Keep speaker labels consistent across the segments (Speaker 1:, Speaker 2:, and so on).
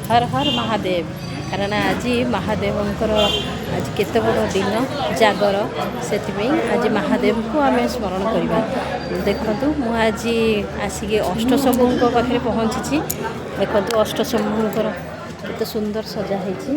Speaker 1: ହର ହର ମହାଦେବ। କାରଣ ଆଜି ମହାଦେବଙ୍କର ଆଜି କେତେ ବଡ଼ ଦିନ ଜାଗର, ସେଥିପାଇଁ ଆଜି ମହାଦେବଙ୍କୁ ଆମେ ସ୍ମରଣ କରିବା। ଦେଖନ୍ତୁ, ମୁଁ ଆଜି ଆସିକି ଅଷ୍ଟଶମ୍ଭୁଙ୍କ ପାଖରେ ପହଞ୍ଚିଛି। ଦେଖନ୍ତୁ, ଅଷ୍ଟଶମ୍ଭୁଙ୍କର କେତେ ସୁନ୍ଦର ସଜା ହେଇଛି।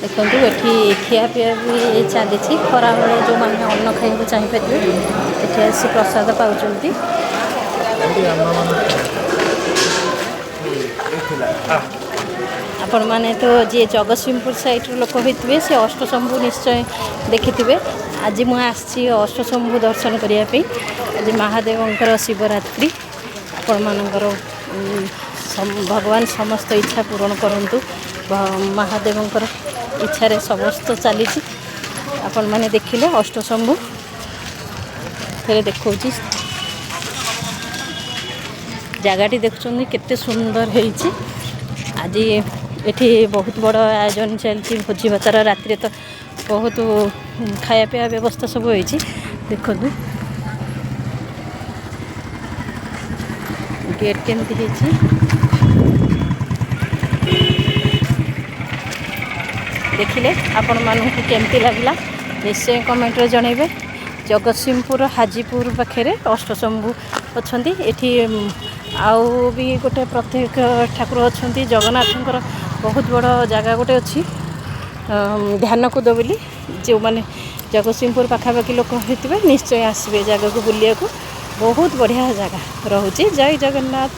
Speaker 1: ଦେଖନ୍ତୁ, ଏଠି ଖିଆପିଆ ବି ଚାଲିଛି। ଖରାବେଳେ ଯେଉଁମାନେ ଅନ୍ନ ଖାଇବାକୁ ଚାହିଁପାରିବେ, ଏଠି ଆସି ପ୍ରସାଦ ପାଉଛନ୍ତି। ଆପଣମାନେ ତ ଯିଏ ଜଗତସିଂହପୁର ସାଇଡ଼ର ଲୋକ ହେଇଥିବେ, ସେ ଅଷ୍ଟଶମ୍ଭୁ ନିଶ୍ଚୟ ଦେଖିଥିବେ। ଆଜି ମୁଁ ଆସିଛି ଅଷ୍ଟଶମ୍ଭୁ ଦର୍ଶନ କରିବା ପାଇଁ। ଆଜି ମହାଦେବଙ୍କର ଶିବରାତ୍ରି। ଆପଣମାନଙ୍କର ଭଗବାନ ସମସ୍ତ ଇଚ୍ଛା ପୂରଣ କରନ୍ତୁ। ମହାଦେବଙ୍କର ଇଚ୍ଛାରେ ସମସ୍ତ ଚାଲିଛି। ଆପଣମାନେ ଦେଖିଲେ ଅଷ୍ଟଶମ୍ଭୁ, ଥରେ ଦେଖାଉଛି। ଜାଗାଟି ଦେଖୁଛନ୍ତି କେତେ ସୁନ୍ଦର ହେଇଛି। ଆଜି ଏଠି ବହୁତ ବଡ଼ ଆୟୋଜନ ଚାଲିଛି ଭୋଜି ଭାତର। ରାତିରେ ତ ବହୁତ ଖାଇବା ପିଇବା ବ୍ୟବସ୍ଥା ସବୁ ହେଇଛି। ଦେଖନ୍ତୁ, ଗେଟ୍ କେମିତି ହେଇଛି। ଦେଖିଲେ, ଆପଣମାନଙ୍କୁ କେମିତି ଲାଗିଲା ନିଶ୍ଚୟ କମେଣ୍ଟରେ ଜଣାଇବେ। ଜଗତସିଂହପୁର ହାଜିପୁର ପାଖରେ ଅଷ୍ଟଶମ୍ଭୁ ଅଛନ୍ତି। ଏଠି ଆଉ ବି ଗୋଟେ ପ୍ରତ୍ୟେକ ଠାକୁର ଅଛନ୍ତି। ଜଗନ୍ନାଥଙ୍କର ବହୁତ ବଡ଼ ଜାଗା ଗୋଟେ ଅଛି ଧ୍ୟାନକୁଦ ବୋଲି। ଯେଉଁମାନେ ଜଗତସିଂହପୁର ପାଖାପାଖି ଲୋକ ହେଇଥିବେ, ନିଶ୍ଚୟ ଆସିବେ ଜାଗାକୁ ବୁଲିବାକୁ। ବହୁତ ବଢ଼ିଆ ଜାଗା ରହୁଛି। ଜୟ ଜଗନ୍ନାଥ।